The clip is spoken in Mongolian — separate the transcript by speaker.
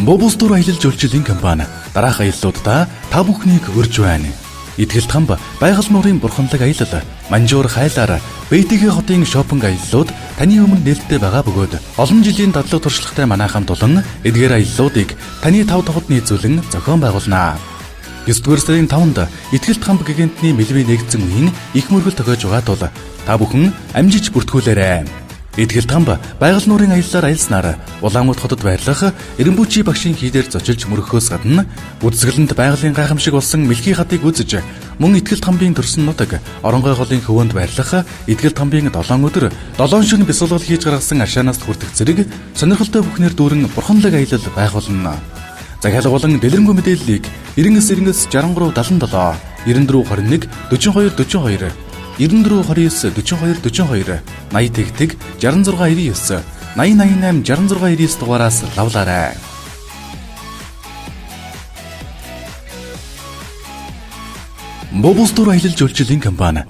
Speaker 1: Бобус тур аялал жуулчлалын компани дараах аяллуудаа та бүхнийг урьж байна. Итгэлт хамб байгаль нуурын бурханлаг аялал, Манжуур хайлаар БТГ хотын шопинг аяллууд таны өмнө нээлттэй байгаа бөгөөд олон жилийн дадлаг туршлагатай манай хамт олон эдгээр аяллуудыг таны тав тухад нийцүүлэн зохион байгуулнаа. 9-р сарын 5-нд Итгэлт хамб гигантны мэлвэ нэгдсэн үеийн их мөргөл тохиож байгаа тул та бүхэн амжиж бүртгүүлээрэй. Итгэлт хамб байгаль нуурын аяллаар аялснаар Улаанбаатар хотод байрлах Эренбүчи багшийн хийдээр зочилж мөргөхөөс гадна үзэсгэлэнт байгалийн гайхамшиг болсон Мэлхий хадыг үзэж мөн Итгэлт хамбын төрсөн нутаг Оронгой голын хөвөөнд байрлах Итгэлт хамбын 7 өдөр 7 шөнө бясалгал хийж гаргасан ашаанаас хүртэх зэрэг сонирхолтой бүхнээр дүүрэн бурханлаг аялал байх болно. Захиалга болон дэлгэрэнгүй мэдээллийг 99 99 63 77 94 21 42 42 94 29 42 42 80 тэгтэг 66 99 80 88 66 99 дугаараас лавлаарай. Бобус тур аялал жуулчлалын компани